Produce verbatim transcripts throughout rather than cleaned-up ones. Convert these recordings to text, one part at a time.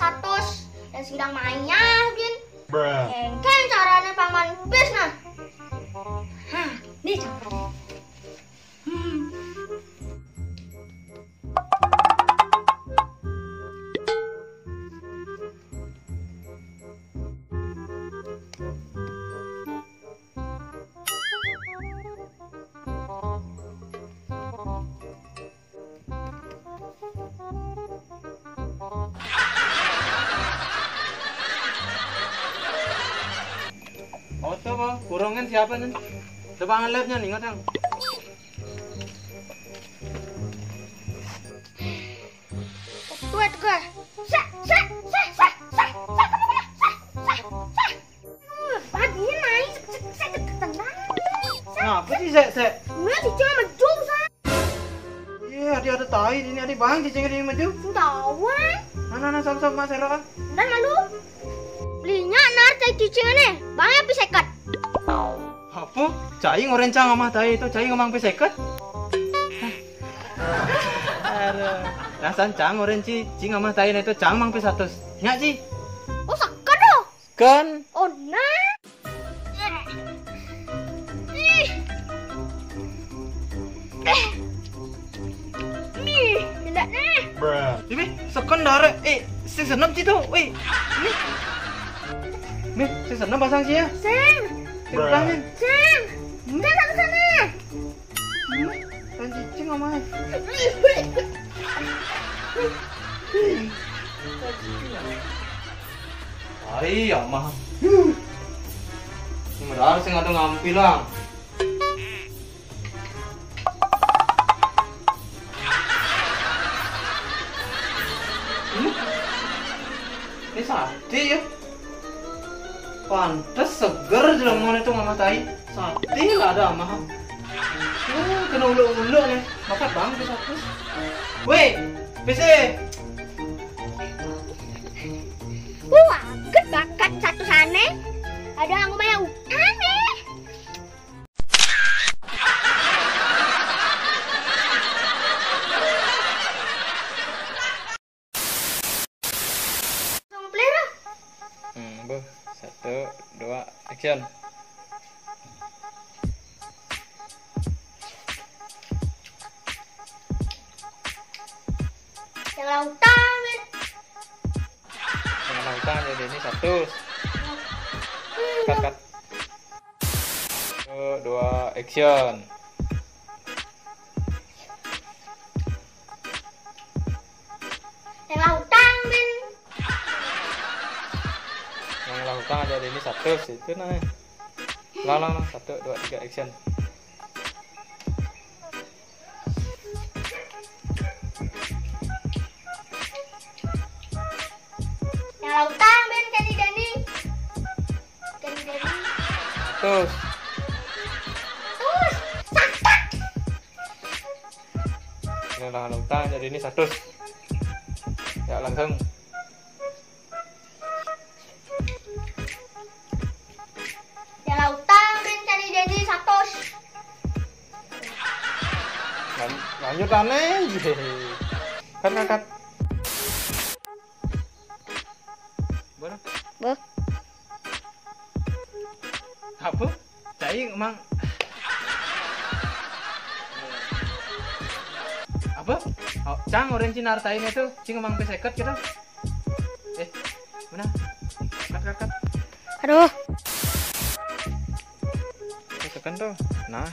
Satus. Dan sidang mayah, bin. Bruh. Engkén carané paman bis nah. Hah, ini cara. Hmm. Oto apa? Kurungan siapa nih? Coba ngelapnya nih, ngatang. Kuat gua. Sa, sa, sa, sa, sa, sa, kamu kena. Sa, sa, sa. Pagi naik, sek, sek, sek, sek, tenang. Ngapa sih, Sek, Sek? Nah, cicing sama Jung, sa. Iya, ada, ada tai ini, ada bang cicing ini maju. Tahu, ah. Nah, nah, nah, sama, sama, Sek, ah. Dan lalu belinya nar tai cicing ini, bang ya pi seket. Apa? Cai ngoren cang amah tai itu, cai ngomong pi seket? Aduh. Rasan cang ngoren ci, ci ngamah tai itu cang mang pi satus. Nyak ci. Oh, seket doh. Kan? Oh, nah. Ih. Eh. Nih, tidak nih. Ini seken dare. Eh, sing senep ci tuh. Wih. Ini. Nih, sing senep pasang ci ya. Sing. Sing kurangin. Sing. Kan satu sana. Kan cicing amah. Ai, amah. Ini merah sing ada ngampi lah. Hmm? Ini sate ya. Pantes seger jelema itu ngamah tai. Sate lah ada amah. Oh, kena uluk-uluk nih. Maka bang ke satu. Weh, P C. Wah, ket bakat satu sana. Ada yang lumayan utang nih. Langsung play lah. Hmm, bu. Satu, dua, action. Yang lautan, men. Yang lautan jadi ini satu. Hmm. Cut, cut. Satu, dua, action. Yang lautan, men. Yang lautan ada di ini satu, situ nah. Lang, lang, lang. Satu, dua, tiga, action. Yang lautan, men, Kenny Denny. Kenny Denny. Terus. Terus. Sakit. Ini lah, lautan jadi ini satu. Ya, langsung. Ya, lautan, men, Kenny Denny satu. Lan-, lanjut aneh. Kan, kan, kan. Boh. Apa? Cai emang apa? Oh, cang orang Cina artain itu, cing emang peseket gitu. Eh, mana? Kat, kat, kat. Aduh. Oh, seken tuh. Nah.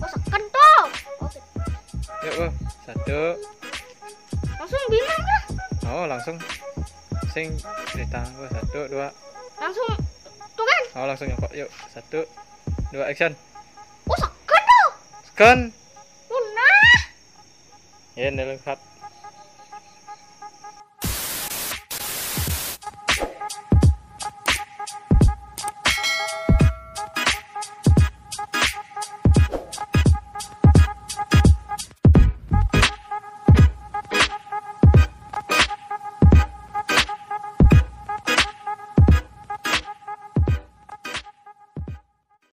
Oh, seken tuh. Oke. Yuk, Bu. Satu. Langsung bilang lah. Oh, langsung. Sing cerita. Bu, satu, dua. Langsung tuh kan? Oh, langsung nyokok. Yuk, satu, dua, action. Oh, seken tuh. Seken. Oh, nah. Ya, ini cut.